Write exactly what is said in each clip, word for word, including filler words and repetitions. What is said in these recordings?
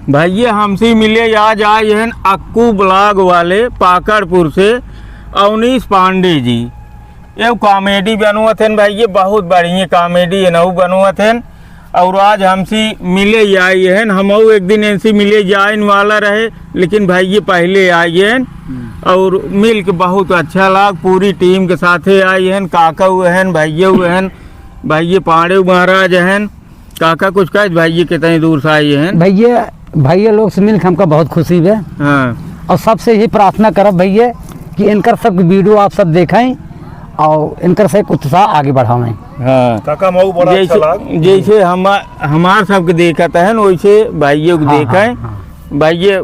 भैया हमसे मिले आज आए हैं अक्कू ब्लॉग वाले पाकड़पुर से अवनीश पांडे जी। ये कॉमेडी बनवत हैं भैया, बहुत बढ़िया कॉमेडी एनहू बनवत हैं। और आज हमसे मिले ही आए हैं, हमहू एक दिन इनसे मिले जाइन वाला रहे, लेकिन भैया पहले आए हैं। हम्म। और मिल के बहुत अच्छा लाग, पूरी टीम के साथे आए हैं, काका हुए हैं, भैया हुए हैं, भैया पांडे महाराज हैं। काका कुछ कहे, भैया कितनी दूर से आए हैं? भैया, भैया लोग से मिल के हमका बहुत खुशी बे। हाँ। और सबसे यही प्रार्थना करब भैया कि इनकर सब वीडियो आप सब देखें और इनकर से उत्साह आगे बढ़ावें। हाँ। काका, हमहू बड़ा अच्छा जैसे, लाग। जैसे हम, हमार सबके देखत हैं, वैसे भाइयों को हाँ, देखें। हाँ, हाँ। भैया,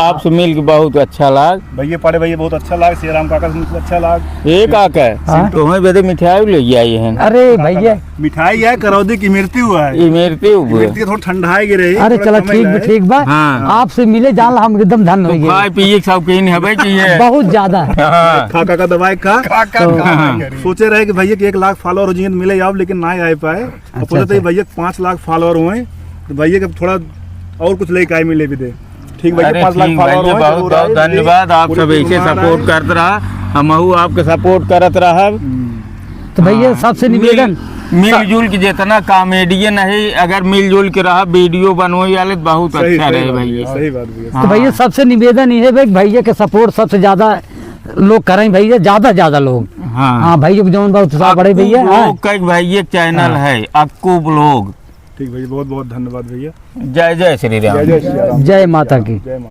आपसे मिल के बहुत अच्छा लाग। भैया, पांडे भैया, बहुत अच्छा लाग। श्री राम काका से मिल के अच्छा लाग। ए काका, हाँ? तुम्हें बदे मिठाई ले आए हैं। अरे भैया। मिठाई है, करौदी की इमरती हुआ है। इमरती हुआ है। इमरती थोड़ा ठंडा है गिरे, अरे थोड़ा चलो, कम ठीक है। बा, ठीक बा। हाँ। आपसे मिले जान हम एकदम धन्य हो गए। खाए पिए के शौकीन है भाई कि ये। बहुत ज्यादा। हाँ। खा, खा, खा, दवाई खा। खा, खा, तो खा, खा, खा। सोचे रहे कि भैया कि एक लाख फॉलोअर हो जाएंगे तो मिले जाओ, लेकिन ना आ पाए। अच्छा, और बोलते अच्छा। भैया पाँच लाख फॉलोअर हुए, तो भैया के थोड़ा और कुछ लेके आए, मिले भी दे। ठीक भैया, अरे पाँच लाख ठीक follower भैया, हुए, बहुत, जरूर बहुत आए। धन्यवाद। आप पूरी सब ऐसे team support आए। करत रहा, हमहू आपके support करत रहब। हम्म। तो भैया, हाँ, सबसे मिल-, निवेदन, मिलजुल के जितना comedian है, अगर मिलजुल के रहा, वीडियो बनवे वाले, तो बहुत सही, अच्छा सही रहे बात भैया, भैया। सही बात भैया। तो भैया, हाँ। सबसे निवेदन ये है भाई, भैया के support सबसे ज्यादा लोग करें भैया, ज्यादा, ज्यादा लोग। हाँ। हाँ, भैया के जौन बा उत्साह बढ़े भैया, हाँ। लोग कहे कि भाई, एक channel हाँ। है, अक्कू ब्लॉग। ठीक भैया, बहुत, बहुत धन्यवाद भैया। जय जय श्री राम। जय जय श्री राम। जय माता की। जय माता।